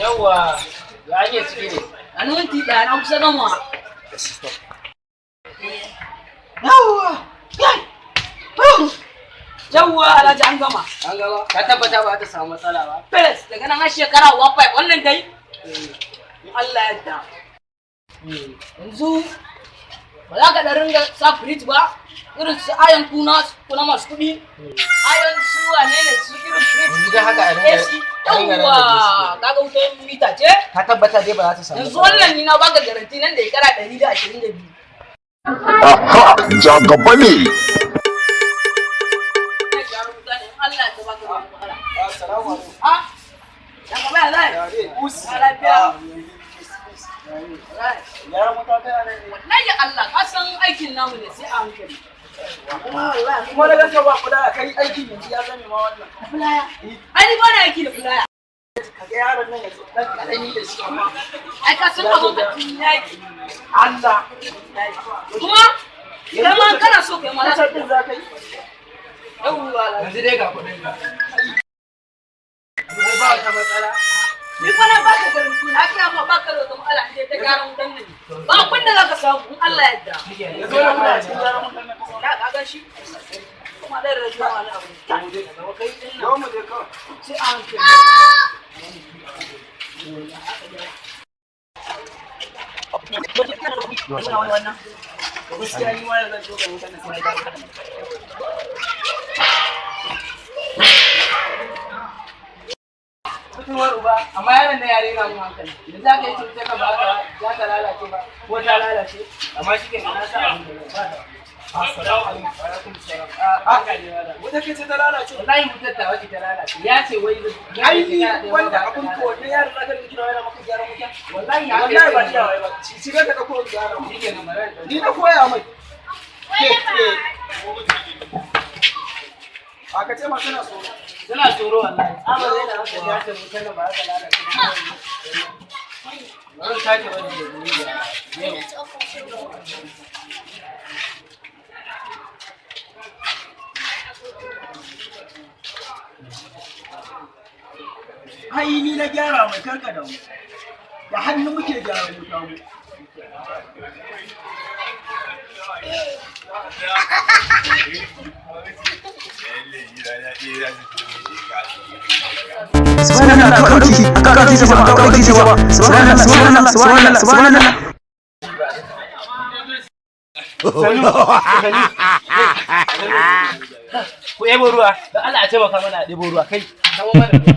Yawwa, ya ake ciki ne? A minti ɗaya na kusa gama. Yawwa! Kai! Yawwa, Alhaji, an gama. An gama? Ka tabbata ba ta samu matsala ba? Felix, daga nan har shekara 15 wannan dai. In Allah ya yarda. Yanzu ba za ka ɗan ringa sa fridge ba, irin su ayon kuna kuna masu kuɗi. Ayon su wane ne su irin fridge. Yanzu dai haka a ringa- AC. a ringa Yawwa, rarrage su. kaga wutar mita ce? Ka tabbata dai ba za ta samu Yanzu matsala ba? wannan ni na baka garanti nan da shekara 122. Aha, ja gaba ne. Gyaran wuta ne, in Allah ya baka ba matsala. Assalamu alaikum. Ah, ya gaba ya zai. Ya dai? Us. Ya lafiya. Ah, Yaran wuta kai a nan ne. Wallahi Allah, ka san aikin namu ne sai a hankali. Kuma na ganka ba kula kai aikin yanzu ya zame ma wannan. Fulaya. Ai ni ba na aiki da fulaya. Kaga yaron nan yanzu dan karami da shi amma. Ai ka san abun a cikin yaki. Allah. Kuma kai ma kana so kai ma za Kasar ka din za ka yi. Yawwa. Yanzu dai ga kuɗin ka. Ko ba wata matsala? Ni fa na baka garanti, na kira ma baka da wata matsala in dai ta gyaran wutan nan. Ba abin da zaka samu in Allah ya yarda. Yanzu wannan muna cikin gyaran wutan nan. Ka ka ga shi. Kuma da rage wani abu. Kai din nan Yau mu je kawai. sai a hankali. Wannan. Gaskiya ni ma yanzu zan tuka wutan nan sai na gyara. Mutuwar uba, amma yaron nan ya rena mun hankali. Yanzu za ka yi cutar ka ba ka za ta lalace ba, ko ta lalace, amma shi ke na sa abin da ba ta. Assalamu alaikum. Wa alaikum salam. Ah, haka ne malam. Wutar ce ta lalace. Wallahi wutar ta wace ta lalace. Ya ce wai Ai ni wanda abun ka wannan yaron zaka rinka kira yana maka gyaran wuta. Wallahi haka Wallahi ba yake. iya wai ba. Shi ka ka koyi gyara. Shi ke nan bari in Ni na koya mai. Ke ke. A ka ce ma tana tsoro. Suna tsoro wallahi. Tsabar yana hankali ya ce wutar nan ba za ta lalace ba. Bari in sake wani da guri da yau. Ai ni na gyara mai karka da mu. Da hannu muke gyara wuta mu. Subhanallah, kauci kauci sama kauci sama, subhanallah, subhanallah, subhanallah, subhanallah. Sanu, sanu. Ku ɗebo ruwa, don Allah a taimaka mana a ɗebo ruwa kai. Samo mana ruwa.